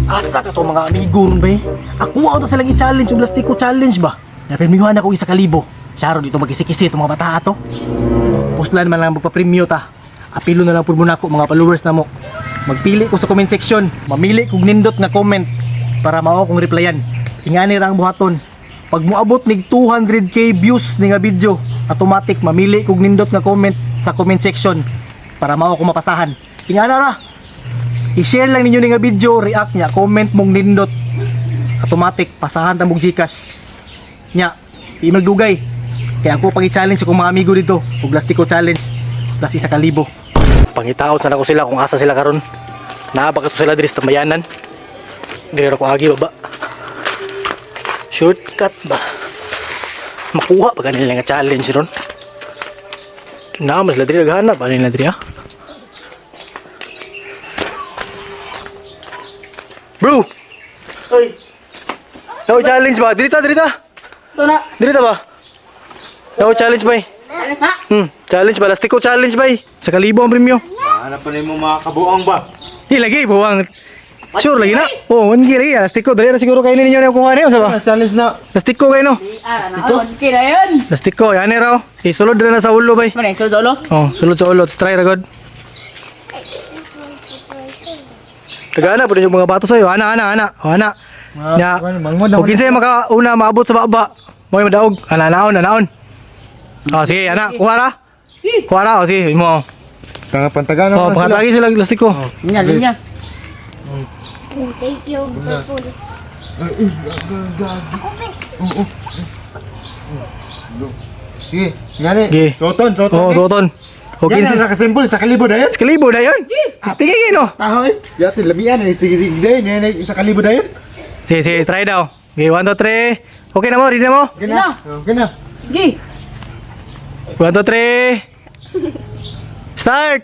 Asa ka to mga amigo ron ba eh? Ako ang to silang i-challenge yung lastiko challenge ba? Napirmiyuhan ako 1,000. Saro dito magkisi-kisi itong mga bata ato. Puslan man lang magpa-premyo ta. Apilo na lang po muna ako mga followers na mo. Magpili ko sa comment section. Mamili kog nindot nga comment para mao kong replyan. Ingani ra ang buhaton. Pag moabot nig 200K views ni nga video, automatic mamili kog nindot nga comment sa comment section para mao ko mapasahan. Ingana ra. I-share lang ninyo ni nga video, react niya, comment mong nindot. Automatic pasahan ta mong GCash. Nya, di magdugay. Kaya ako pag i-challenge akong mga amigo dito, og lastiko challenge plus 1,000. Pangitaon sana ko sila kung asa sila karon. Naa ba kato sila diri sa tambayanan? Diri ra ko agi baba. Shortcut ba? Makuha pa kanila nga challenge ron. Naa man sila diri naghanap ani nila diri ha. Bro, Oy, no challenge ba? Diri ta, diri ta. ito na. Diri ta ba? No challenge ba? Alas na. Challenge ba? Lastiko challenge ba? Sa kalibo ang premyo. Hanap pa nimo mga kabuang ba? Di lagi buwang. Sure lagi na. Oh, 1K lagi. Lastiko dali na siguro kainin ninyo na kuha niyo sa ba? Challenge na. Lastiko kayo no. Ah, na. Okay na yun. Lastiko, yan raw. Isulod na na sa ulo bay. Mana, sulod sa ulo? Oh, sulod sa ulo. Let's try ra god. Tagana po yung mga bato sa'yo. Ana, ana, ana. Oh, ana. Nya. Mangmod Kung kinsay makauna maabot sa baba, mo madaog. Ana, naon, naon. Oh, sige, ana, kuha ra. Kuha ra, oh, sige, mo. Tanga pantagan Oh, pangatagi sila lastiko. Linya, linya. Thank you, purple. Sige, ngani. Sige. Soton, soton. Oh, soton. O Yan kinsa na nakasymbol sa kalibo na yun. sa kalibo na yun. Tingin no. Taho eh. Yati lamian eh. Sige, sige, sige. Yan sa kalibo na yun. Sige, sige, try daw. Okay, 1, 2, 3. Okay na mo, ready na mo? Okay na. Okay na. Gi. 1, 2, 3. Start!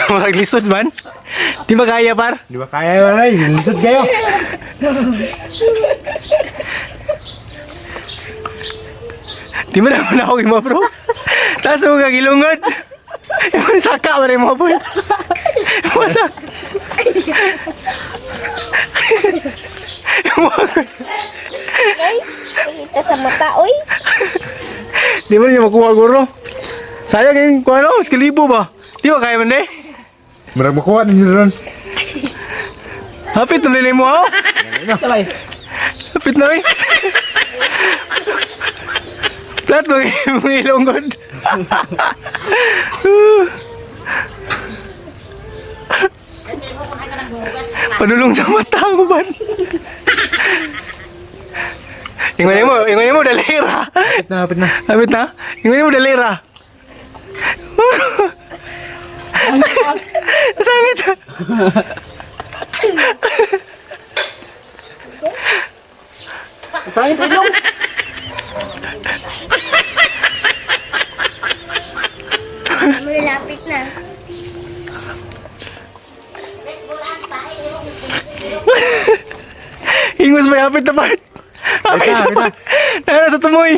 Murag lisod man. Di ba kaya par? Di ba kaya ba ay? Lisod kayo. Di ba naman ako mo bro? Tapos mo kagilungod. Yung saka ba rin mo boy? Masak. Kita sa mata, oy. Di ba niya makuha guro? Sayang yung kung ano, kalibo ba? Di ba kaya man eh? Murag makuha ninyo ron. Hapit na nila mo ako. Sabay. Hapit na eh. Flat mo yung ilonggod. Padulong sa mata mo ba? Ingon mo dalira. Hapit na, hapit na. Hapit na. Ingon mo dalira. Sangit. Sangit sa ilong. Malapit na. Ingos may hapit na part. Hapit na part. Nara sa tumoy.